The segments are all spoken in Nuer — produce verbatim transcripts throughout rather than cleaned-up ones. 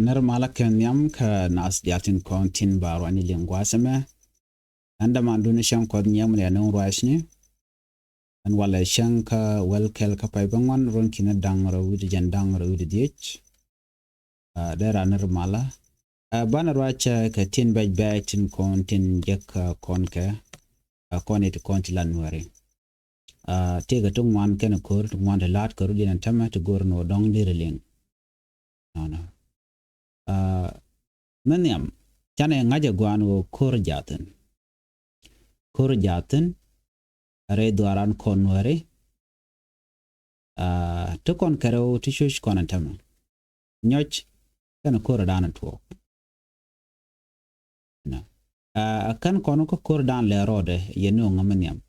Nɛr malä kɛ nhiam kä nath diaal tin kɔn tin ba ruacni liŋ gua̱a̱th ɛmɛ. Ɛn däman duni cäŋ Kuɔth nyiɛm ni ɛn ruacni. Ɛn walɛ cäŋ kä wäl kɛl kä pay bä ŋuan, ruɔ̱n ki̱n da̱ŋ rɛw wi̱cdɛ jiɛn da̱ŋ rɛw wi̱cdɛ dhieec. Aa, dee ran nɛr malä. Aa, banɛ ruac kɛ tin bɛc bɛc tin kɔn tin jek kɔn kɛ, aa, kɔn it kɔn ti la Nuääri. Aa, tëëkɛ ti ŋuan kɛnɛ ko̱r, ti ŋuan ti la̱a̱t kɛ rut yɛn ɛn tämɛ ti go̱r ni wä dɔ̱ŋ deri liŋ. Nɔnɔ. Aa, mi nhiam, canɛ ŋa̱cɛ gua̱a̱n ɣöö ko̱r jaathin. Ko̱r jaathin, rɛy dhuaaran kɔn Nuääri. Aa, ti kɔn kɛ rɛw ti cuc kɔn ɛn tämɛ. Nyɔc kɛnɛ ko̱r dan tuɔɔk. Nɔ. Aa, kɛn kɔn kä ko̱r dan lɛ rɔɔdɛ yɛ ni ŋä mi nhiam.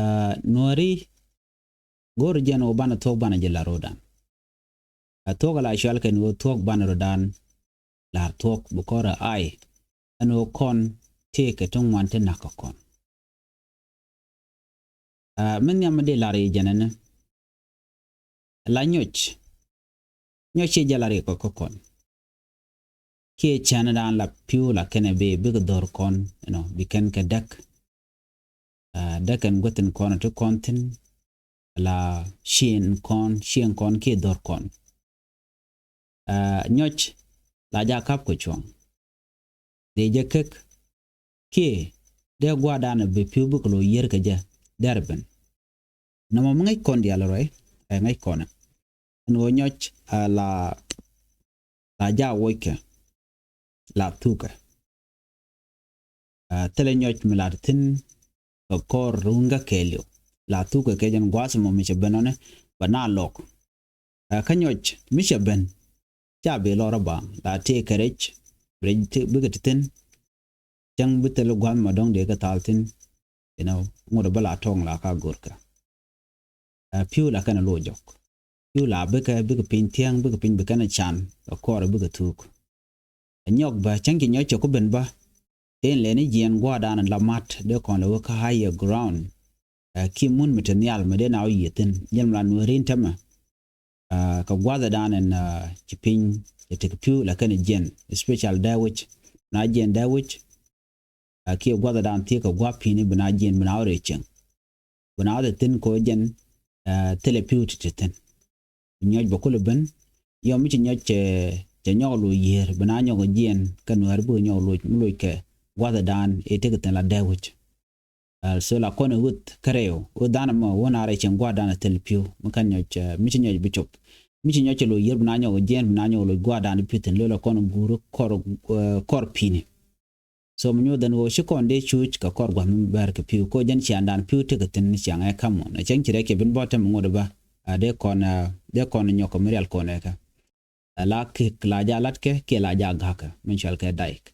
Aa, Nuääri go̱o̱r jɛn wä banɛ thuɔ̱k banɛ jɛ la ro̱o̱dan. Aa, thuɔ̱k ala cual kɛn wä thuɔ̱k banɛ ro̱o̱dan. Lar thuɔ̱k bi kɔrɛ ay ɛn wä kɔn tëëkɛ ti ŋuan ti na̱k kɛ kɔn. Aa, mi nhiam mi dee lar i̱ jɛn ɛn. La nyɔc. Nyɔc ciɛ jɛ lar i̱ kɔ kä kɔn. Kiɛ cäŋ dan la pi̱w la kɛnɛ bi bikɛ dhɔr kɔn, you know, bi kɛn kɛ däk. Aa, däk ɛn guäthin kɔn ti kɔn thi̱n. La cieŋ kɔn, cieŋ kɔn kiɛ dhɔr kɔn. Aa, nyɔc la ja kap kɛ cuɔ̱ŋ. Dee jɛ kek kiɛ dee gua̱a̱r dan bi pi̱w bikɛ lo̱ yiër kɛ jɛ dɛr ben. Nɔmɔ mi ŋäc kɔn diaal rɔy, ɛ ŋäc kɔn. Ɛn ɣöö nyɔc, aa, la, la ja wockɛ, la thukɛ. Aa, thilɛ nyɔc mi la thi̱n kɛ kɔr ruŋ kä kɛɛliw. La thukɛ kɛ jɛn gua̱a̱th mɔ mi cɛ ben ɔni bɛ na lɔk. Aa, kä nyɔc mi cɛ ben ca bi lɔr ba la tëë kɛ rɛc, rɛc bikɛ ti thi̱n. Cäŋ bi thil gua̱a̱th mɔ dɔ̱ŋ dee kɛ thal thi̱n. You know, ŋut bä la tɔŋ la ka go̱rkɛ. Aa, pi̱w la kɛn a lo̱ jɔk. Pi̱w la bikɛ, bikɛ piny thiäŋ, bikɛ piny bi kɛn a can, kɛ kɔr bikɛ thuk. Ɛ nyɔk bä, cäŋ ci nyɔc cɛ ku ben bä. Dee in lɛni jiɛn gua̱a̱r dan la mat, dee kɔn lɛ wä kä higher ground. Aa, ki mun mi te nhial mi dee na wä yiëthin, jɛn mi la Nuääri in tämɛ. Aa, kɛ gua̱a̱th dan ɛn, aa, ci piny, cɛ tek pi̱w la kɛn jiɛn, especially dee wi̱c. Na jiɛn dee wi̱c. Aa, kiɛ gua̱th dan thiee kɛ gua̱a̱p pi̱ni bi na jiɛn bi na wä rɛy cieŋ. Bi na wä thi̱n kɛ jɛn, aa, thilɛ pi̱w ti ti thi̱n. Nyɔc bɛ kulɛ ben, yɔm mi ci nyɔc cɛ, cɛ nyɔk loc yiër, bi na nyɔk jiɛn, kä Nuääri bikɛ nyɔk loc, mi loc kɛ gua̱th dan, ɛ tekɛ thi̱n la dee wi̱c. Aa, so la kɔn ɛ wuth kä rɛw, wuth dan ɛmɔ, wun a rɛy cieŋ gua̱th dan ɛ thil pi̱w, mi kɛn nyɔc, aa, mi ci nyɔc bi cop. Mi ci nyɔc cɛ loc yiër, bi na nyɔk jiɛn, bi na nyɔk loc gua̱th dan pi̱w thi̱n, loc la kɔn ɛ guur kɔr, aa, kɔr pi̱ni. So mi nyuɔth ɛn ɣöö ci kɔn dee cuuc kɛ kɔr gua̱th mi bɛr kɛ pi̱w, kɛ ɣöö jɛn ciaŋdan pi̱w tekɛ thi̱n ciaŋ ɛ ka̱m mɔ. Nɛ cäŋ ci rɛc kɛ bin bɔ̱ tɛm ŋot ɛ bä, aa, dee kɔn, aa, dee kɔn nyɔk kɛ mi rial kɔn ɛ kä. Aa, la kek la ja latkɛ, kiɛ la ja ga̱kɛ, min cual kɛ dike.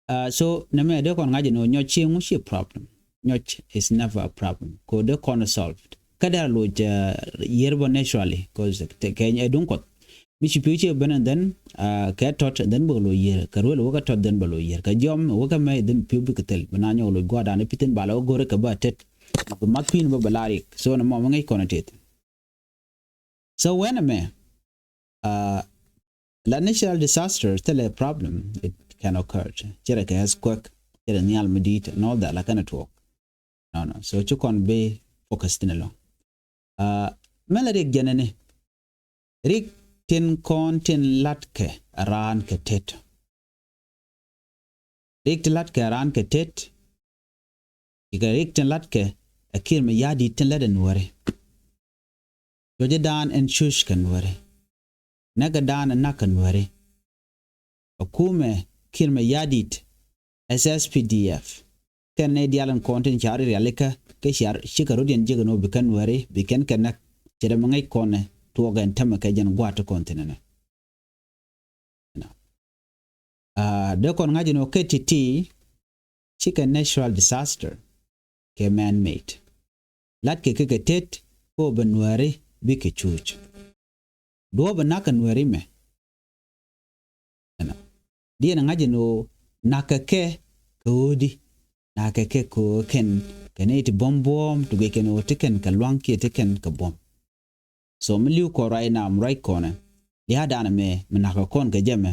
Aa, so nɛmɛ dee kɔn ŋa̱c ɛn ɣöö nyɔc ci ŋu ci problem. Nyɔc is never a problem. Kɛ ɣöö dee kɔn solved. Kä dee a loc, aa, yiër bä naturally, 'cause te kɛ ɛ duŋ Kuɔth. Mi ci pi̱w ci ben, and then, aa, kɛ tɔt, and then bä loc yiër. Kɛ ruel wä kɛ tɔt, then bä loc yiër. Kɛ jiɔm wä kɛ mɛy, then pi̱w bikɛ thil. Bi na nyɔk loc gua̱a̱r dan i̱ pi̱thin ba la wä go̱rɛ kɛ bä tet. Bi mak pi̱n bä bɛ la rik. So nɛ mɔ mi ŋäc kɔn i̱ teth. So when a mɛ, aa, la natural disaster thilɛ problem, it can occur. Cɛ rɛ kɛ earthquake, cɛ rɛ nhial mi di̱i̱t, and all that, la kɛn a tuɔɔk. Nɔnɔ. So ci kɔn bi focus thi̱n ɛlɔ̱ŋ. Aa, mɛn la rik jɛn ɛni. Rik tin kɔn tin latkɛ raan kɛ tet. Rik tin latkɛ raan kɛ tet. Ikɛ rik tin latkɛ ɛ Kiir Mayardit tin lät ɛ Nuääri. Cuɔ̱cä dan ɛn cuc kɛ Nuääri. Näkɛ dan ɛ nak kɛ Nuääri. Ɛ kumɛ Kiir Mayardit, S S P D F. Kɛn nɛy diaal in kɔn tin car rialikä, kä car cikɛ rot yɛn jiäk ɛn ɣöö bi kɛn Nuääri, bi kɛn kɛ näk. Cɛ dee mi ŋäc kɔn ɛ tuɔɔk ɛn tämɛ kɛ jɛn gua̱a̱t ti kɔn thi̱n ɛnɛ. Aa, dee kɔn ŋa̱c ɛn ɣöö kɛ ti̱ti̱, cikɛ natural disaster, kɛ man made. Latkɛ kɛ kɛ tet, kɛ ɣöö bɛ Nuääri bikɛ cuuc. Duɔ̱ɔ̱p ɛ na̱k kɛ Nuääri mɛ. Ɛnɔ. Diɛn ŋa̱c ɛn ɣöö na̱kɛ kɛ kɛ ɣöödi. Na̱kɛ kɛ kɛ ɣöö kɛn kɛ nɛy ti buɔ̱m buɔ̱ɔ̱m ti guic kɛn ɣöö ti kɛn kɛ lua̱ŋ kiɛ ti kɛn kɛ buɔ̱m. So mi li̱w kɔn ruac nam ruac kɔnɛ. Lia̱a̱ danɛ mɛ mi nakä kɔn kɛ jɛ mɛ.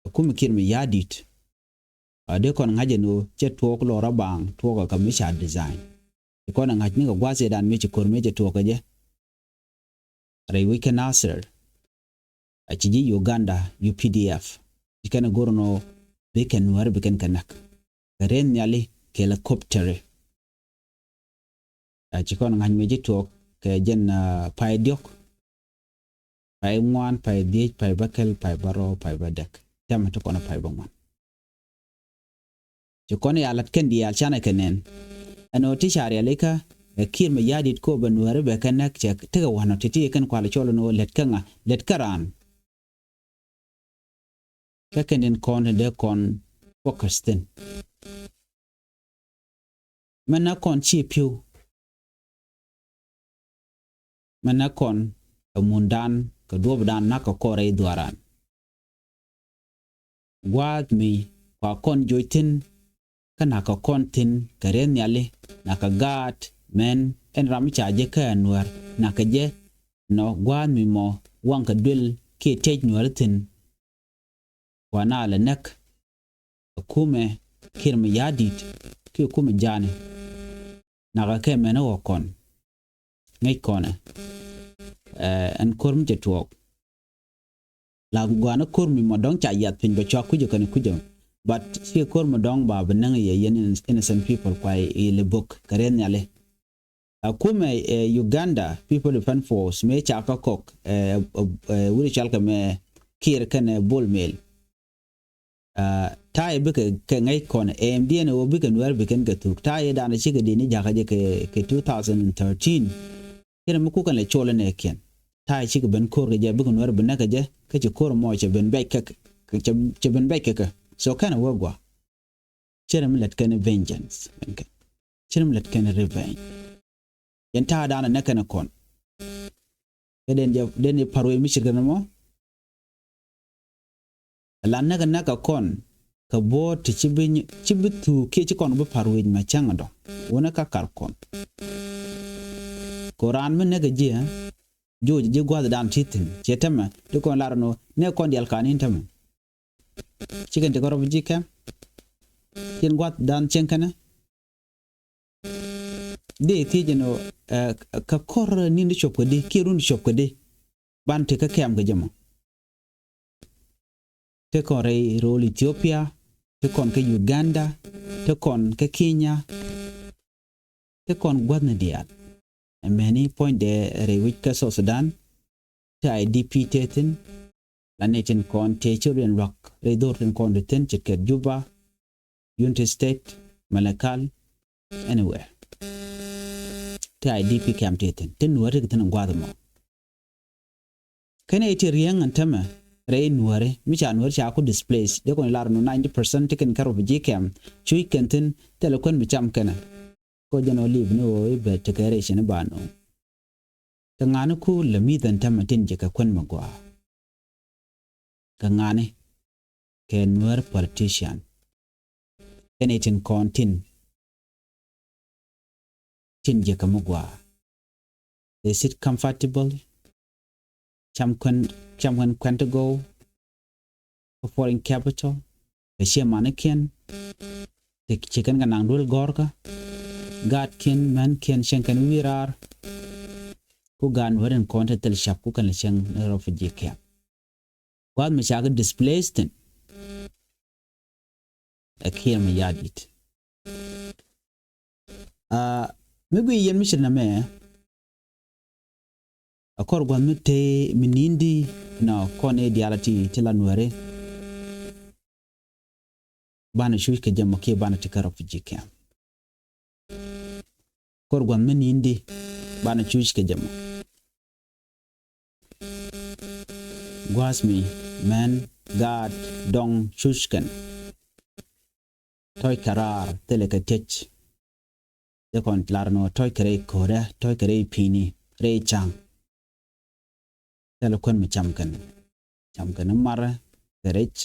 Ɛ kum Kiir Mayardit. A dee kɔn ŋa̱c ɛn ɣöö cɛ tuɔɔk lɔra baaŋ tuɔɔk ɛ kɛ mi ca design. Ci kɔn ɛ ŋa̱c ni kɛ gua̱a̱th ëëdan mi ci ko̱r mi cɛ tuɔɔk kɛ jɛ. Rɛy wec kä Nasir. A ci ji̱ Uganda, U P D F. Ci kɛn ɛ go̱r ɛn ɣöö bi kɛn Nuäär bi kɛn kɛ näk. Kɛ rɛy nhiali kɛ helicopter. A ci kɔn ŋa̱c mi ci tuɔɔk kɛ jɛn, a, pay diɔ̱k. Pay ŋuan, pay dhiec, pay bäkɛl, pay bärɔw, pay bädäk. Tɛmɛ ti kɔn pay bäŋuan. Ci kɔn ya lät kɛn diaal canɛ kɛ nɛn. Ɛn ɣöö ti ca rialikä ɛ Kiir Mayardit kɛ ɣöö bɛ Nuääri bɛ kɛ näk cɛ tekɛ wanɔ ti ti kɛn kual cɔl ɛn ɣöö lät kä ŋa, lät kä raan. Kä kɛn tin kɔn tin dee kɔn focus thi̱n. Mɛ näk kɔn ci pi̱w. Mɛ näk kɔn kɛ mundan kɛ duɔ̱ɔ̱pdan nakä kɔn rɛy dhuaaran. Gua̱a̱th mi kua kɔn joc thi̱n kä nakä kɔn thi̱n kɛ rɛy nhiali nakä gaat mɛn ɛn ram ca jɛ kä ɛ Nuäär nakä jɛ nɔ gua̱a̱th mi mɔ waŋ kɛ duël kiɛ tiec Nuäär thi̱n. Kua na lɛ näk ɛ kumɛ Kiir Mayardit kiɛ kumɛ ja̱a̱ni. Nakä kɛ mɛn ɛ wä kɔn ŋäc kɔnɛ. Ɛ, ɛn ko̱r mi cɛ tuɔɔk. La gua̱a̱ni ko̱r mi mɔ dɔ̱ŋ ca yath piny bɛ cua kucä kɛn kucä. But ciɛ ko̱r mi dɔ̱ŋ ba bi näŋ yɛ yɛn innocent people kua ilɛ bök kɛ rɛy nhiali. A kumɛ, ɛ, Uganda People Defense Force mëë ca kä kɔk, ɛ, ɛ, ɛ, wut cɔal kɛ mɛ Kiir kɛnɛ Bol Mel. A, ta̱a̱ yɛ bikɛ kɛ ŋäc kɔn ɛ M D N ɛ wä bikɛ Nuäär bikɛn kɛ thuk. Ta̱a̱ yɛ danɛ cikɛ dini jakä jɛ kɛ, kɛ two thousand and thirteen. Kɛnɛ mi kukɛn lɛ col inɛ kiɛn. Ta̱a̱ yɛ cikɛ ben ko̱r kɛ jɛ bikɛ Nuäär bi näk kɛ jɛ kä ci ko̱r mɔ cɛ ben bɛc kɛ, kɛ, cɛ, cɛ ben bɛc kɛ kɛ. So kɛnɛ wä gua. Cɛ rɛ mi lät kɛn vengeance. Cɛ rɛ mi lät kɛn revenge. Yɛn ta̱a̱ danɛ näk kɛn kɔn. Kɛ den jɛ, den jɛ pa̱r wec mi cirkɛ ni mɔ. Ala näk näk kɛ kɔn kɛ bo̱o̱r ti ci bi, ci bi thuk kiɛ ci kɔn bi pa̱r wec ma cäŋ dɔ̱ŋ. Wunɛ ka kar kɔn. Kɛ raan mi näk ji̱, joc ji̱ gua̱th dan ti thi̱n. Ciɛ tämɛ ti kɔn lar ni näk kɔn dial kan in tämɛ. Cikɛn ti kä refugee camp. Tin gua̱th dan cieŋ kɛnɛ. Dee thiec ɛn ɣöö, ɛ, kä ko̱r ni̱n di cop kädi kiɛ run di cop kädi. Ban ti kä camp kɛ jɛ mɔ. Ti kɔn rɛy rool Ethiopia, ti kɔn kä Uganda, ti kɔn kä Kenya. Ti kɔn gua̱thni diaal. Ɛ mɛni puɔ̱nydɛ rɛy wec kä South Sudan. Ti I D P tëë thi̱n. La ni tin kɔn tëë ci riɛn luak rɛy dho̱r tin kɔn ti thi̱n ce̱tkɛ Juba, Unity State, Malakal, anywhere. Ti I D P camp tëë thi̱n. Ti Nuäär ti kɛ thi̱n gua̱th mɔ. Kɛn ɛ ti riäŋ ɛn tämɛ rɛy Nuääri mi ca Nuääri ca ku displace dee kɔn lar nu ninety percent ti kɛn kä refugee camp. Cuc kɛn thi̱n thilɛ kuän mi cam kɛnɛ. Kɔ jɛn ɔ li̱p ni ɣöö i̱ bɛ tekɛ rɛy cini ba no̱o̱ŋ. Kɛ ŋa̱ni ku lɛ mi̱th ɛn tämɛ tin jɛ kɛ kuän mi gɔaa. Kɛ ŋa̱ni kɛ Nuäär politician. Kɛn i̱ tin kɔn tin tin jɛ kɛ mi gɔaa. They sit comfortable. Cam kuɛn, cam kuɛn kuɛn ti gɔw. Kä foreign capital kɛ ciɛ manikiɛn. Ti ci kɛn kɛ naŋ duel gɔ̱rkä. Gaatkiɛn mänkiɛn cieŋ kɛn wi̱i̱ raar. Ku gaat Nuäär in kɔn ti thil cap ku kɛn lɛ cieŋ ni refugee camp. Gua̱a̱th mi ca kɛ displace thi̱n. Ɛ Kiir Mayardit. Aa, mi gui yɛn mi ci nɛmɛ. A kɔr gua̱th mi te mi ni̱n di nɔ kɔn i̱ diaal a ti ti la Nuääri. Banɛ cuc kɛ jɛ mɔ kiɛ banɛ ti kä refugee camp. Kɔr gua̱th mi ni̱n di banɛ cuc kɛ jɛ mɔ. Gua̱a̱th mi män gaat dɔŋ cuc kɛn. Tɔc kɛ raar thilɛ kɛ tiec. Thil kɔn lar nɔ tɔc kɛ rɛy ko̱rɛ, tɔc kɛ rɛy pi̱ni, rɛy ca̱ŋ. Thilɛ kuän mi cam kɛn. Cam kɛn marɛ kɛ rɛc.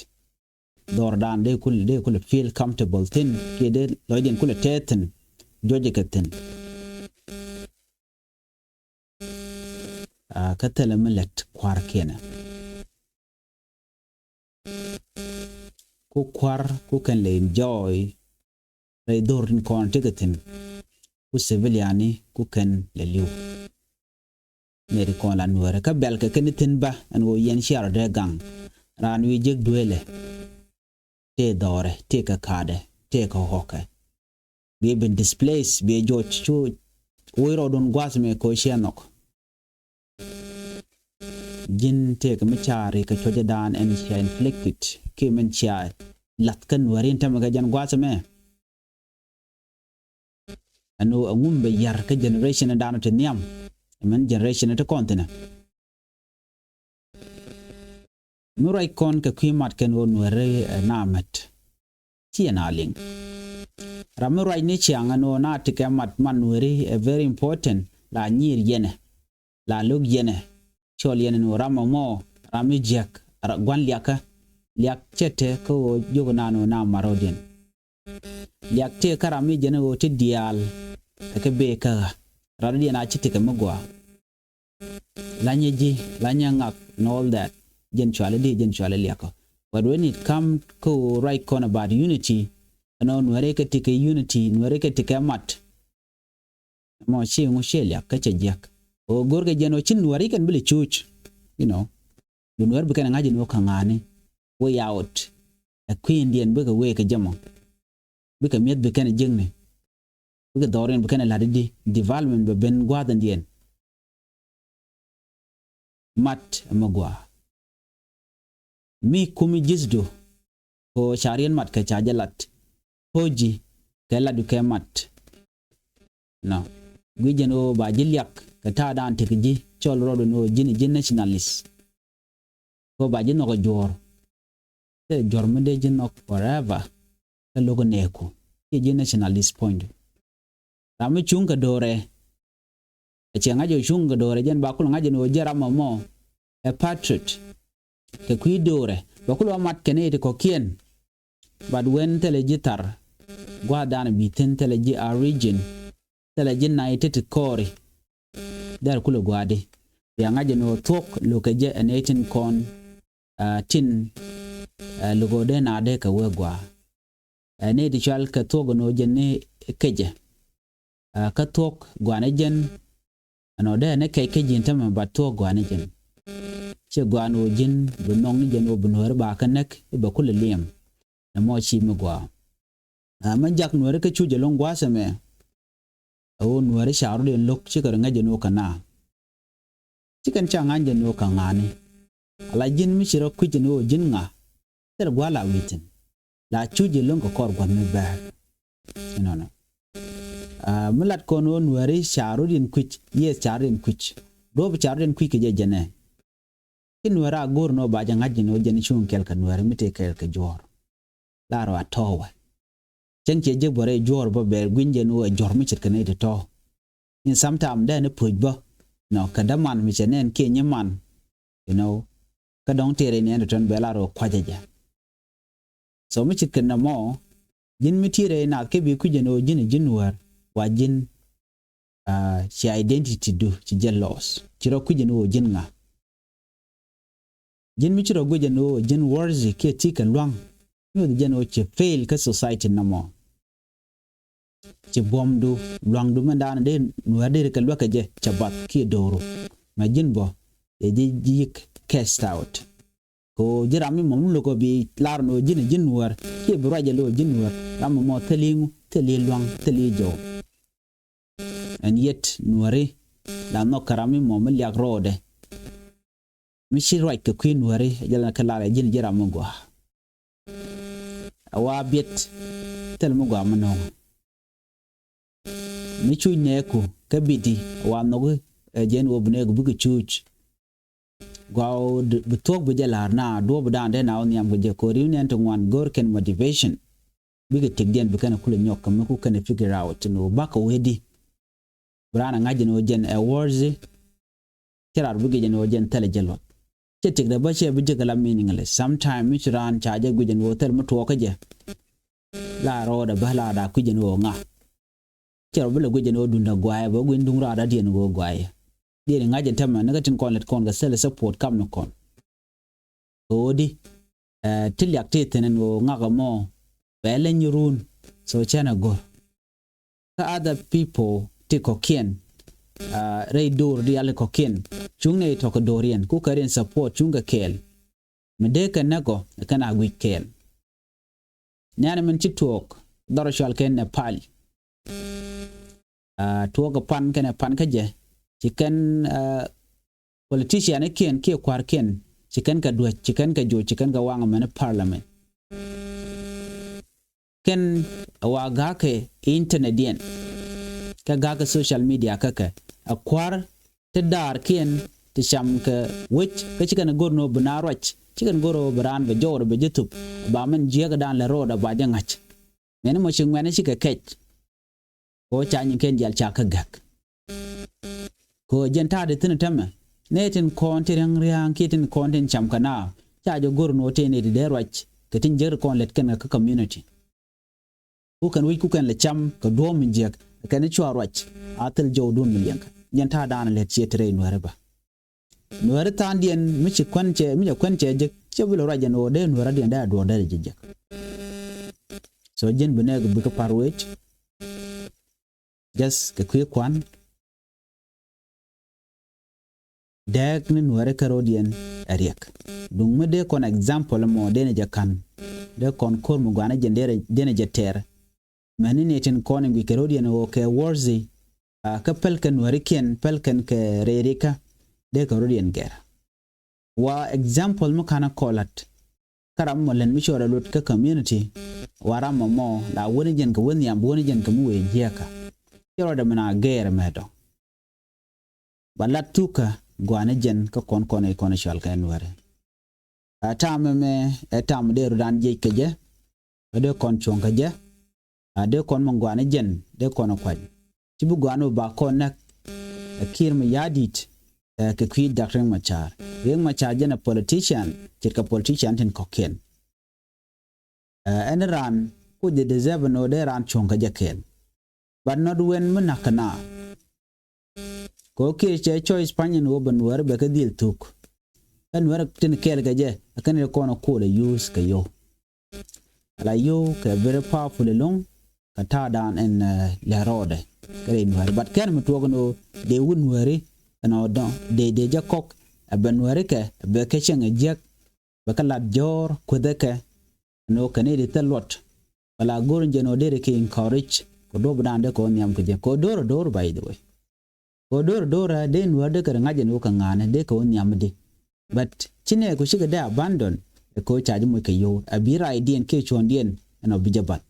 Dhɔr dan dee kul, dee kul feel comfortable thi̱n kiɛ dee lɔcdiɛn kul tɛth thi̱n. Juɔcɛ kɛ thi̱n. Aa, kä thilɛ mi lät kua̱r kiɛnɛ. ku kua̱r ku kɛn lɛ enjoy rɛy dho̱r tin kɔn tekɛ thi̱n, ku civilian ni ku kɛn lɛ li̱w. Nɛy ti kɔn la Nuäärä kä bɛl kɛ kɛn thi̱n bä ɛn ɣöö yɛn cia rɔ dee gaŋ. Raan wi̱i̱ jek dueelɛ, tëë dhɔrɛ, tëë kɛ ka̱a̱dɛ, tëë kɛ ɣɔ̱kɛ. Biɛ ben displace, biɛ jɔc cu wec rɔɔdun gua̱a̱th mɛ kɛ ɣöö cia nhɔk. Ji̱n tëëkɛ mi caari kɛ cuɔ̱cädan ɛn cia inflicted kiɛ min cia lath kä Nuääri in tämɛ kɛ jɛn gua̱a̱th ɛmɛ. Ɛn ɣöö ɛŋu mi bɛ ya̱r kä generation dan ti nhiam, min generation ti kɔn thi̱n ɛ. Mi ruac kɔn kɛ kui̱ mat kɛn ɣöö Nuääri ɛ na mɛt. Ci ɛn a liŋ. Ram mi ruac ni ciaŋ ɛn ɣöö na tekɛ mat man Nuääri ɛ very important, la nyiir yɛnɛ, la lo̱k yɛnɛ. Cɔl yɛnɛ ni ɣöö ram ɛmɔ, ram mi jiäk, ra-, gua̱n liakä. Liak cɛ te kä ɣöö jiök naan ɣöö na mat rɔ̱diɛn. Liak tëë kä ram mi jɛn ɣöö ti diaal kɛ kɛ bee kä ɣä. Ram diɛn a ci tekɛ mi gɔaa. Lanyɛ ji̱, lanyɛ ŋak and all that. Jɛn cuali di, jɛn cuali liakä. But when it come kä ɣöö ruac kɔn about unity, ɛn ɣöö Nuääri kɛ tekɛ unity, Nuääri kɛ tekɛ mat. Mɔ ci ŋu ci liak kä cɛ jiäk. Ɣöö go̱rkɛ jɛn ɣöö ci Nuääri kɛn bi lɛ cuuc. You know. Bi Nuäär bi kɛn ŋa̱c ɛn ɣöö kä ŋa̱a̱ni. Way out. Ɛ kui̱ndiɛn bikɛ wee kɛ jɛ mɔ. Bikɛ mi̱eth bi kɛn jiäkni. Bikɛ dhɔriɛn bi kɛn la̱t i̱di. Development bɛ ben gua̱a̱th ɛn diɛn. Mat ɛmɛ gɔaa. Mi kumi ji̱thdu. Ko ca riɛn mat kɛ ca jɛ lat. Po̱ji kɛ latdu kɛ mat. Nɔ. Gui̱c jɛn ɣöö ba ji̱ liak kɛ ta̱a̱ dan tek ji̱ cɔl rɔɔdun ɣöö ji̱n ji̱ nationalist. Ko ba ji̱ nhɔk ɛ juɔ̱ɔ̱r. Tëë juɔ̱r mi dee ji̱ nhɔk forever. Kä lo̱k ɛ nɛɛku. Ciɛ ji̱ nationalist puɔ̱nydu. Ram mi cuŋ kɛ do̱rɛ. Ɛ ciɛ ŋa̱c ɛ cuŋ kɛ do̱rɛ jɛn ba kul ŋa̱c ɛn ɣöö ji̱ ram ɛmɔ. Ɛ patriot. Kɛ kui̱ do̱rɛ. Ba kul ɣä mat kɛn i̱ ti kɔ̱kiɛn. But when thilɛ ji̱ thar. Gua̱a̱th dan bi thi̱n thilɛ ji̱ a region. Thilɛ ji̱ nai ti ti kɔɔri. Dɛr kulɛ gua̱a̱di. Bia ŋa̱c ɛn ɣöö thuɔ̱k lo̱kɛ jɛ ɛn ëë tin kɔn, ah, tin, ah, lo̱kɛ ɣöö dee naadɛ kɛ wee gua̱a̱. Ɛn ëë ti cual kɛ thuɔ̱k ɛn ɣöö jɛn ni kecɛ. Ah, kä thuɔ̱k gua̱a̱ni jɛn. Ɛn ɣöö dee ɛn ɛ kɛc kä ji̱n tämɛ, but thuɔ̱k gua̱a̱ni jɛn. Ciɛ gua̱a̱n ɣöö ji̱n bi nhɔk ni jɛn ɣöö bi Nuääri ba kä näk i̱ bɛ kulɛ liɛm. Ɛmɔ ci mi gɔaa. Ah, mɛ jak Nuääri kä cuc ɛlɔ̱ŋ gua̱a̱th ɛmɛ. Ɛ ɣöö Nuääri ca rɔ̱diɛn lo̱k cikɛ rɔ ŋäc jɛ ni ɣöö kä na. Cikɛn ca ŋa̱ny jɛ ni ɣöö kä ŋa̱ni. Ala ji̱n mi ci rɔ kui̱c jɛ ni ɣöö ji̱n ŋa. Thil gua̱a̱th la wi̱i̱ thi̱n. La cuc jɛ lo̱ŋ kɛ kɔr gua̱th mi bɛ̈ɛ̈r. Inɔnɔ. Ah, mi lat kɔn ɣöö Nuääri ca rɔ̱diɛn kui̱c. Yes, ca rɔ̱diɛn kui̱c. Duɔ̱ɔ̱p ca rɔ̱diɛn kui̱c kɛ jɛ jɛnɛ. Ci Nuäär a go̱o̱r ni ɣöö ba jɛ ŋa̱c jɛ ni ɣöö jɛn cuŋ kɛɛl kɛ Nuäär mi tëë kɛɛl kɛ juɔ̱ɔ̱r. La rɔ a tɔ̱ɔ̱wɛ. Cäŋ ciɛ jek bä rɛy juɔ̱ɔ̱r bä bɛ gui̱ny jɛ ni ɣöö ɛ juɔ̱ɔ̱r mi ce̱tkɛ nɛy ti tɔ̱. In sometime dee ni puc bä. Nɔ, kɛ däman mi cɛ nɛn kiɛ nyiman. You know. Kä dɔ̱ŋ tëë rɛy nɛn ti tɔ̱n bɛ la rɔ kuacɛ jɛ. So mi ce̱tkɛ nɛmɔ, ji̱n mi tëë rɛy naath kɛ bi kui̱c jɛ ni ɣöö ji̱n ɛ ji̱n Nuäär, wa ji̱n, ah, ci identity du ci jɛ loss. Ci rɔ kui̱c jɛ ni ɣöö ji̱n ŋa. Ji̱n mi ci rɔ guic jɛ ni ɣöö ji̱n worthy kiɛ ti kɛ lua̱ŋ. Nyuɔth jɛ ni ɣöö ci fail kä society nɔmɔ. Ci buɔ̱mdu lua̱ŋdu mɛn daanɔ dee Nuäär dee kɛ luäk kɛ jɛ cɛ bath kiɛ dooru. Mɛ ji̱n bɔ, yɛ ji̱, ji̱ yik cast out. Kɛ ɣöö ji̱ ram mi mɔm ni lo̱k ɔ bi lar ni ɣöö ji̱n ɛ ji̱n Nuäär, kiɛ bi ruac jɛ lo̱k ɔ ji̱n Nuäär. Ram mɔ thil i̱ ŋu, thil i̱ lua̱ŋ, thil i̱ jɔw. Ɛn yet Nuääri la nhɔk kɛ ram mi mɔ mi liak rɔɔdɛ. Mi ci ruac kɛ kui̱ Nuääri, jɛ la kɛ lar ɛ ji̱n ji̱ ram mi gɔaa. A wa biɛt thil mi gɔaa mi nɔŋ. Mi cuc nɛɛku kä biti, a wa nhɔk ɛ jɛn wä bi nɛɛku bikɛ cuc. Gɔaa ɣöö bi thuɔ̱k bi jɛ la̱r na duɔ̱ɔ̱p dan dee na wä nhiam kɛ jɛ ko̱ri ni ɛn ti ŋuan go̱r kɛn motivation. Bikɛ tëkdiɛn bi kɛn kulɛ nyɔk kɛ mi ku kɛn figure out ni wä bakɛ wee di. Bi raan a ŋa̱c jɛ ni wä jɛn ɛ worthy. Cɛ rar bikɛ jɛ ni wä jɛn thɛl jɛ luɔth. Cɛ tëkdɛ bä cɛ bi jɛ kɛ la meaningless. Sometime mi ci raan ca jɛ guic jɛ ni wä thɛl mi tuɔɔk kä jɛ. La rɔɔdɛ bä la da kui̱ jɛ ni wä ŋa. Cɛ rɔ bi lɛ guic jɛ ni ɣöö duundä guayɛ bɛ guic duŋ raadä diɛn ɣöö guayɛ. Diɛn ŋa̱c jɛ tämɛ ni kä tin kɔn lɛt kɔn kɛ thilɛ support kam ni kɔn. Kɛ ɣöö di Ti liak ti thi̱n ɛn ɣöö ŋak ɛmɔ bɛ leny run. So cɛn ɛ go̱r kä other people ti kɔ̱kiɛn. Rɛy do̱r diaal kɔ̱kiɛn cuŋ nɛ tɔ̱ kɛ do̱r yɛn kukɛ rin support cuŋ kɛ kɛɛl. Mi dee kɛ näk ɔ kɛn a guic kɛɛl. Nɛ̈ni min ci tuɔɔk dhɔr cual kɛn Nepal. Tuɔɔk kɛ pan kɛn ɛ pan kä jɛ ci kɛn politician kiɛn kiɛ kua̱rkiɛn ci kɛn kɛ duäc ci kɛn kɛ joc ci kɛn kɛ waŋ mɛn parliament. Kɛn ɛ wa ga̱a̱kɛ internet yɛn kɛ ga̱a̱kɛ social media kä kɛ ɛ kua̱r ti da̱a̱rkiɛn ti cam kɛ wec kä ci kɛn go̱r ni ɣöö bi na ruac ci kɛn go̱r ɣöö bi raan bɛ jɔwrɛ bɛ jɛ thup. Ba mɛn jiäkädan lɛ ro̱o̱dɛ ba jɛ ŋa̱c. Mɛn mɔ ci ŋuɛ̈ni cikɛ kɛc. Kɛ ɣöö ca nyin kɛn dial ca kä gäk. Kɛ ɣöö jɛn ta̱a̱dɛ thi̱n tämɛ nɛ tin kɔn ti ria̱ŋ ria̱ŋ kiɛ tin kɔn tin cam kɛ na ca jɛ go̱r ni ɣöö tëë nɛ ti dee ruac kɛ tin jiäk ti kɔn lät kɛn kɛ kä community. Ku kɛn wi̱c ku kɛn lɛ cam kɛ duɔ̱ɔ̱m mi jiäk kɛn cua ruac. A thil jɔwdun mi liɛŋ kɛ jɛn ta̱a̱dan lät ciɛ ti rɛy nuääri bä. Nuääri tha̱a̱ŋdiɛn mi ci kuän cɛ mi cɛ kuän cɛ jek cɛ bi lɛ ruac jɛn ɣöö dee nuääri diɛn dee a duɔ̱ɔ̱r dee jɛ jek. So ji̱n bi nɛɛk bi kä pa̱r wec. Just kɛ kui̱ kuan. Dɛɛk ni nuääri kä ro̱diɛn ɛ riɛk. Duŋ mi dee kɔn example mɔ dee ni jɛ ka̱n dee kɔn ko̱r mi gua̱a̱ni jɛn dee ni jɛ tɛɛr. Mɛni ni tin kɔn in guic kɛ ro̱diɛn ɣöö kɛ worthy. Kä päl kɛn nuäärikiɛn päl kɛn kɛ rɛy rikä dee kɛ ro̱diɛn gɛr. Wa example mi ka̱n a kɔlat kä ram mɔ lɛn mi cɔɔr a luɔt kä community. Wa ram mɔ mɔ la wäni jɛn kɛ wä nhiam wäni jɛn kɛ mi wee jiɛkä. Cɛ rɔɔdɛ mi na gɛɛr mɛ dɔ̱ŋ. Ba lat thukä gua̱a̱ni jɛn kä kɔn kɔn i̱ kɔn i̱ cual kɛ nuääri. A ta̱a̱ mɛ mɛ ɛ ta̱a̱ mɛ dee rudan jiec kɛ jɛ. Kä dee kɔn cuɔ̱ŋ kɛ jɛ. A dee kɔn mɛ gua̱a̱ni jɛn dee kɔn ɛ kuac. Ci bi gua̱a̱ni ba kɔn näk. Ɛ ki̱i̱r mɛ ya̱a̱ di̱t. Ɛ kɛ kui̱ dak Riek Machar. Riek Machar jɛn ɛ politician ce̱tkɛ politician tin kɔ̱kiɛn. Ɛ ɛn raan ku jɛ deserve ni ɣöö dee raan cuɔ̱ŋ kɛ jɛ kɛɛl. But not when mi na̱k kɛ na. Kɛ ɣöö kiɛ cɛ choice pa̱ny ɛn ɣöö bɛ nuääri bɛ kɛ dhil thuk. Ɛ nuääri tin kɛɛl kɛ jɛ ɛ kɛn ri kɔn ɛ ko̱o̱l ɛ use kɛ yio̱w. Ala yio̱w kɛ very powerful ɛlɔ̱ŋ kɛ ta̱a̱dan ɛn lɛ rɔɔdɛ kɛ rɛy nuääri. But kɛn mi tuɔɔk ɛn ɣöö dee wut nuääri ɛn ɣöö dɔ̱ŋ dee dee jɛ kɔk ɛ bɛ nuääri kɛ ɛ bɛ kɛ cieŋ ɛ jiäk. Bɛ kɛ lat jɔ̱ɔ̱r kuethɛ kɛ. Ɛn ɣöö kɛ ni di thil luɔt. Bɛ la go̱r in jɛn ɣöö deri kɛ encourage kɛ duɔ̱p dan dee kɛ wä nhiam kɛ jɛ kɛ ɣöö do̱r ɛ do̱r by the way. Kɛ ɣöö do̱r ɛ do̱r ɛ dee nuäär dee kɛ ri ŋa̱c ɛn ɣöö kɛ ŋa̱a̱ni dee kɛ wä nhiam di. But ci nɛ kɛ cikɛ dee abandon ɛ kɛ ɣöö ca ji̱ moc kɛ yio̱w ɛ bi raydiɛn kiɛ cuɔ̱ndiɛn ɛn ɣöö bi jɛ bath.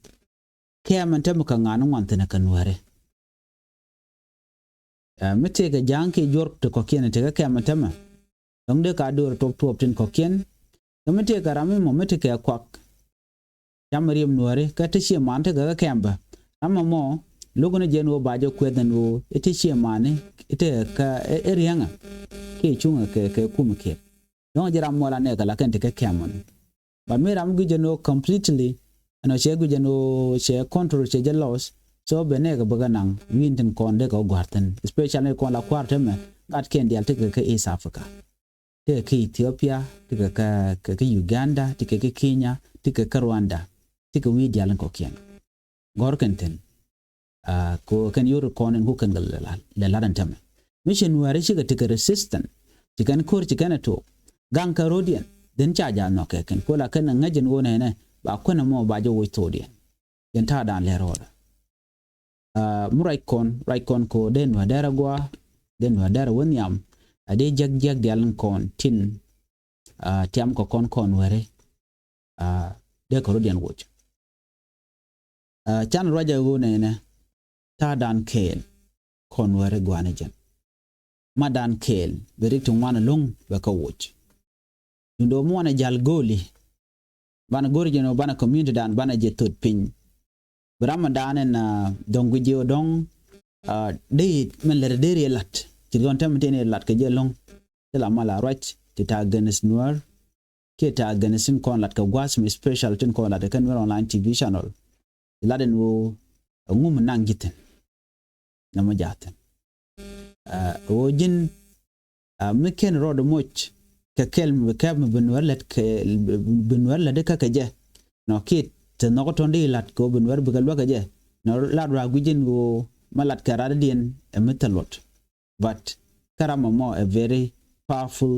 Kɛɛmɛ tämɛ kɛ ŋa̱a̱ni ŋuan thi̱n ɛ kɛ nuääri. Ɛ mi tëëkɛ ja̱a̱ŋ kiɛ juɔ̱r ti kɔ̱kiɛn tëëkɛ kɛmɛ tämɛ. Dɔ̱ŋ dee ka do̱r tuɔp tuɔp tin kɔ̱kiɛn. Kä mi tëëkɛ ram mi mɔ mi ti kɛ kuak. Cam riɛm nuääri kä ti cie man tekɛ kä kɛmbä. Ram mɔ mɔ lo̱k ni jɛn ɣöö ba jɛ kueth ɛn ɣöö i̱ ti cie mani i̱ tekɛ kä i̱ riäŋä. Kiɛ cuŋä kɛ kɛ kum kiɛt. Dɔ̱ŋ ji̱ ram muɔl anɛɛkɛ la kɛn ti kɛ kɛmɔni. But mi ram guic jɛ ni ɣöö completely ɛn ɣöö cɛ guic jɛ ni ɣöö cɛ control cɛ jɛ loss. So bɛ nɛɛkɛ bäkɛ naŋ wi̱i̱n tin kɔn dee kɛ wä gua̱r thi̱n especially kɔn la kua̱r temɛ gat kiɛn diaal tekɛ kä East Africa. Tekɛ kä Ethiopia, tekɛ kä kä Uganda, tekɛ kä Kenya, tekɛ kä Rwanda. Tekɛ wi̱i̱ diaal in kɔkiɛn. Gɔ̱r kɛn thi̱n. Ko kɛn yor kɔn in ku kɛn kɛ lɛ lat in tämɛ. Mi ci nuääri cikɛ tekɛ resistant. Ci kɛn ko̱r ci kɛn ɛ tok. Gaŋ kɛ ro̱diɛn dhin ca ja̱ nhɔk kɛ kɛn ko la kɛn ŋäc in ɣöö nɛnɛ ba kuän ɛmɔ ba jɛ woc thokdiɛn. Yɛn ta̱a̱ da̱a̱n lɛ rɔɔdɛ. Mi ruac kɔn ruac kɔn ko dee nuäär dɛrɛ gua̱a̱ dee nuäär dɛrɛ wä nhiam. A dee jiäk jiäk diaal in kɔn tin tiam kɛ kɔn kɔn weri. Dee kɛ ro̱diɛn woc. Can ruac a ɣöö nɛnɛ ta̱a̱ da̱a̱n kɛɛl kɔn weri gua̱a̱ni jɛn. Ma da̱a̱n kɛɛl bɛ rik ti ŋuan ɛlɔ̱ŋ bɛ kä woc. Duundɛ ɣöö mi wanɛ ja̱l go̱o̱li banɛ go̱r jɛn ɣöö banɛ community dan banɛ jɛ thot piny. Bi ram mi dan ɛn dɔ̱ŋ guic jɛ ɣöö dɔ̱ŋ dee min lɛr dee riɛ lat ci gɔn tɛm tëë ni lat kɛ jɛ ɛlɔ̱ŋ. Ti la mal a ruac ti ta̱a̱ against nuäär kiɛ ta̱a̱ against tin kɔn lat kɛ gua̱a̱th mi special tin kɔn lat kɛ nuäär online T V channel. Ti lat ɛn ɣöö ɛŋu mi naŋ ji̱ thi̱n. Nɔmɔ ja̱thin ɣöö ji̱n mi ken rɔɔd moc kɛ kɛl mi bi kɛp mi bi Nuɛr lät kɛ, bi Nuɛr lät ikä kɛ jɛ. Nɔ kiɛ te nhɔk tɔn di lat kɛ ɣöö bi Nuɛr bikɛ luäk kɛ jɛ. Nɔ lat ruaak gui̱c in ɣöö ma lat kɛ radädiɛn ɛ mi thil luɔt. But kä ram mɔ mɔ ɛ very powerful,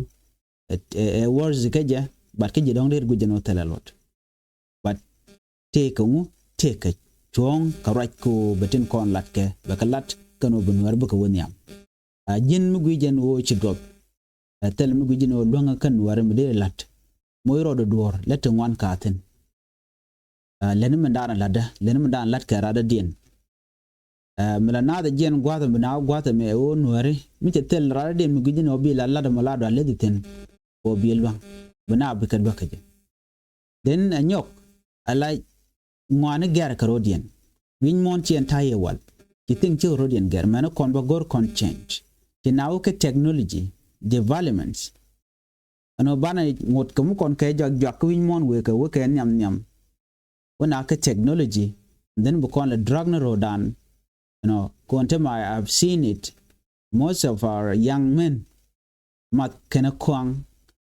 ɛ, ɛ, ɛ words kä jɛ, but kä ji̱ dɔ̱ŋ dee gui̱c in ɣöö thilɛ luɔt. But tëëkɛ ŋu, tëëkɛ cuɔ̱ɔ̱ŋ kɛ ruac kɛ ɣöö bɛ tin kɔn lat kɛ, bɛ kɛ lat kɛn ɣöö bi Nuɛr bikɛ wä nhiam. A ji̱n mi gui̱c jɛn ɣöö ci duɔth. Ɛ thil mi gui̱c jɛn ɣöö luäŋä kä Nuɛr mi dee lat. Moc rɔɔdɛ duɔ̱ɔ̱r lät ti ŋuan ka̱a̱thin. Ɛ lɛni min daanɛ latdä, lɛni min daanɛ lat kɛ radädiɛn. Ɛ mi la naath ɛ jiɛn gua̱a̱th mi naath gua̱a̱th ɛmɛ ɣöö Nuɛri mi cɛ thil radädiɛn mi gui̱c jɛn ɣöö bi la lat ɛmɔ la dual leth thi̱n. Ɣöö bi luäŋ bi naath bikɛ luäk kɛ jɛ. Then ɛ nyɔk ala ŋuani gɛr kɛ rɔ̱diɛn. Wi̱ny muɔ̱ɔ̱n ci ɛn ta̱yɛ wal. Ci thing ci rɔ̱diɛn gɛr mɛn kɔn bä go̱r kɔn change. Ci na wä kɛ technology developments. Ɛn ɣöö banɛ ŋot kɛ mi kɔn kɛ jɔak jɔak kä wi̱ny muɔ̱ɔ̱n wëë kɛ wä kɛ nhiam nhiam. Wä na kɛ technology, and then bi kɔn lɛ drag ni ro̱o̱dan. You know, kɔn te ma, I've seen it. Most of our young men, math kɛn kuaŋ,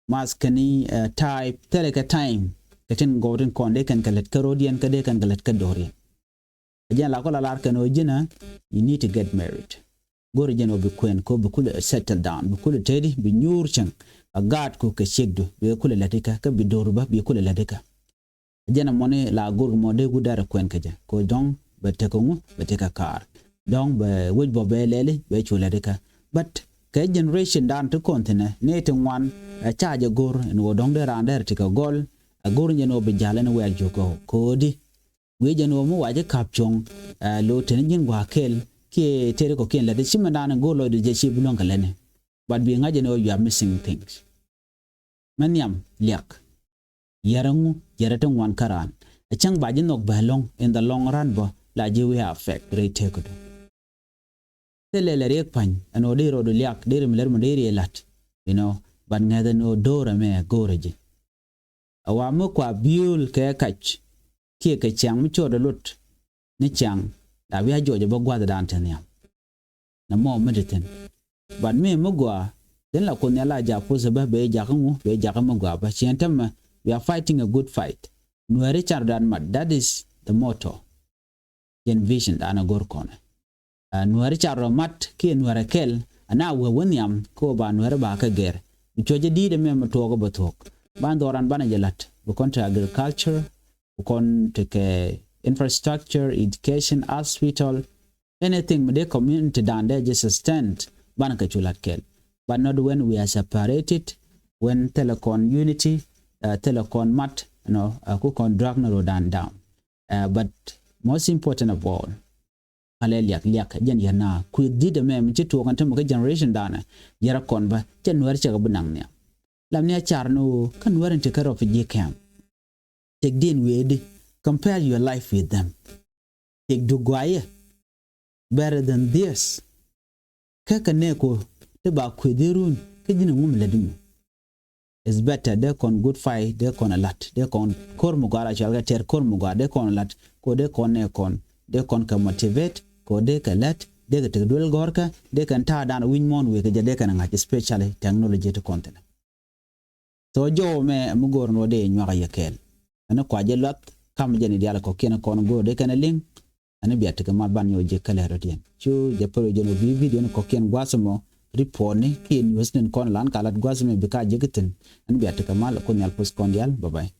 math kɛn, uh, type, thilɛ kɛ time kɛ tin gɔw tin kɔn dee kɛn kɛ lät kä rɔ̱diɛn kä dee kɛn kɛ lät kä do̱riɛn. Ɛ jɛn la kɔ la lar kɛn ɣöö ji̱n ɛ, you need to get married. Go̱r jɛn ɣöö bi kuɛn kɔ bi kulɛ settle down, bi kulɛ teti, bi nyuur cäŋ. A gaat kɔ kɛ ciekdu bi kulɛ lät ikä, kä bi do̱r bä bi kulɛ lät ikä. Jɛn ɛmɔni la go̱r mɔ dee gut dɛr kuɛn kɛ jɛ kɛ dɔ̱ŋ bɛ tekɛ ŋu, bɛ tekɛ kaar. Dɔ̱ŋ bɛ wec bɔ bɛ lɛli bɛ cu lɛt ikä. But kɛ generation dan ti kɔn thinɛ ni ti ŋuan, ɛ ca jɛ go̱r ɛn ɣöö dɔ̱ŋ dee raan dɛr ti kɛ gɔl. Ɛ go̱r jɛn ɣöö bi ja̱l ɛn wɛɛl cu kɛ ko̱o̱di. Guic jɛn ɣöö mi wac i̱ ka̱p cuɔ̱ŋ, ɛ lo̱o̱ teni ji̱n gua̱a̱ kɛl kiɛ teri kɔ̱kiɛn lɛt i̱ ci mɛn dan go̱r lɔcdɛ jɛ ci bi luäŋ kɛ lɛni. But bi ŋa̱c jɛn ɣöö you are missing things. Mɛ nhiam liak. Yɛrɛ ŋu, yɛrɛ ti ŋuan kä raan. Ɛ cäŋ ba ji̱ nhɔk bɛ lɔ̱ŋ in the long run bä la ji̱ wi̱i̱ affect rɛy tëëkädu. Thilɛ lɛ riɛk pa̱ny ɛn ɣöö dee rɔɔdu liak dee ri mi lɛr mi dee ri la̱t. You know, but ŋɛth ɛn ɣöö do̱r ɛmɛ go̱o̱rɛ ji̱. A wa mi kua biöl kɛ kac kiɛ kɛ ciaŋ mi cɔɔdɛ lot ni ciaŋ la bia jɔɔcɛ bä gua̱thdan te nhiam. Nɛ mɔ mi te thi̱n. But mi mi gɔaa tin la kun nhial a jak puth bä bɛ jakä ŋu bɛ jakä mi gɔaa bä ciɛn tämɛ. We are fighting a good fight. Nuɛri can rɔ dat mat, that is the motto. Jɛn vision dan a go̱r kɔnɛ. Ɛ nuɛri can rɔ mat kiɛ nuɛrɛ kɛl. Ana wee wä nhiam kä wä ba nuɛri ba kä gɛr. Bi cuɔc jɛ di̱i̱t ɛmɛ mi tuɔɔk bä thuɔɔk. Ban dhɔran banɛ jɛ la̱t bi kɔn te agriculture, bi kɔn te kɛ infrastructure, education, hospital, anything mi dee community dan dee jɛ sustain. Banɛ kɛ cu la̱t kɛl. But not when we are separated, when thilɛ kɔn unity, uh, thilɛ kɔn mat, you know, uh, ku kɔn drag ni rodan down. Uh, but most important of all, palɛ liak liak jɛn yɛn na kui̱ dhi̱t ɛmɛ mi ci tuɔɔk ɛn tämɛ kä generation danɛ. Yɛrɛ kɔn bä cɛ nuɛr cɛ kɛ bi naŋ nhiam. Lam ni a car ni ɣöö kä nuɛr in ti kä refugee camp. Tëk diɛn wëëdi, compare your life with them. Tëk du guayɛ better than this. Kä kɛ nɛɛku ti ba kueth irun kä ji̱n ŋum lɛ dimu. It's better dee kɔn good fight, dee kɔn a lat, dee kɔn kor mi gɔaa la cual kɛ tɛr kor mi gɔaa, dee kɔn a lat ko dee kɔn nɛɛ kɔn, dee kɔn kɛ motivate ko dee kɛ lät, dee kɛ tek duel gɔrkä, dee kɛn ta̱a̱ dan wi̱ny muɔ̱ɔ̱n wëë kɛ jɛ dee kɛn a ŋa̱c, especially technology ti kɔn thinɛ. Thok jɔw mɛ mi go̱o̱r ni wä dee nyuak a yɛ kɛɛl. Ɛn kua jɛ luath kam jɛ ni diaal kɔ̱kiɛn kɔn go̱o̱r dee kɛn a liŋ. Ɛn bia tekɛ mal ban nyɔk jɛ kɛlɛ rɔ diɛn cu jɛ pär jɛ ni wä bi video ni kɔ̱kiɛn gua̱a̱th mɔ report ni kiɛ news ni kɔn lan ka lat gua̱a̱th mɛ bi ka jɛ ki thi̱n. Ɛn bia tekɛ mal kun nhial puth kɔn diaal. Bye bye.